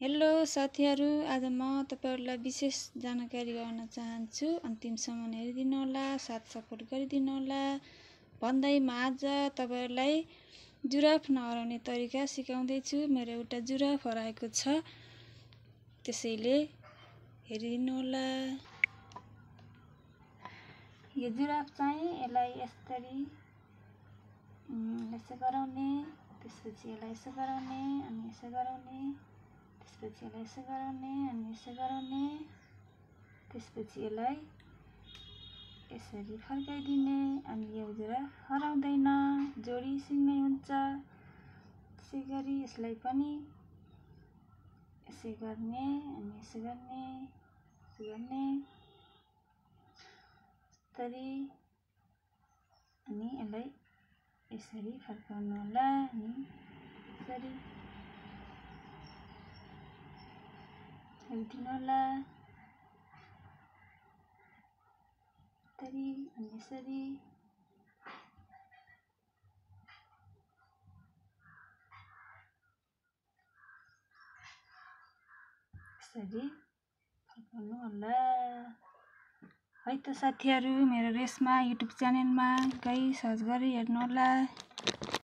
Hello साथीहरू, आज म तपाईहरुलाई विशेष जानकारी गराउन चाहन्छु। अन्तिमसम्म हेरिदिनु होला, साथ सपोर्ट गरिदिनु होला भन्दै म आज तपाईहरुलाई जुराफ नहराउने तरिका सिकाउँदै छु। मेरो एउटा जुराफ हराएको छ, त्यसैले हेरिदिनु होला। यो जुराफ चाहिँ यसलाई यसरी यसो गराउने, त्यसपछि यसलाई यसो गराउने अनि यसो गराउने, त्यसपछि यसलाई यसो गराउने अनि यसो गराउने, त्यसपछि यसलाई यसरी फर्काइदिने अनि यो जुराफ हराउँदैन, जोडीसँगै हुन्छ। त्यसैगरी यसलाई पनि यसै गर्ने अनि यसो गर्ने, यसो गर्ने यसरी अनि यसलाई यसरी फर्काउनु होला अनि यसरी हेरिदिनु होला। यसरी अनि यसरी यसरी फर्काउनु होला। है त साथीहरू, मेरो रेशमा युट्युब च्यानलमा गई सर्च गरी हेर्नु होला।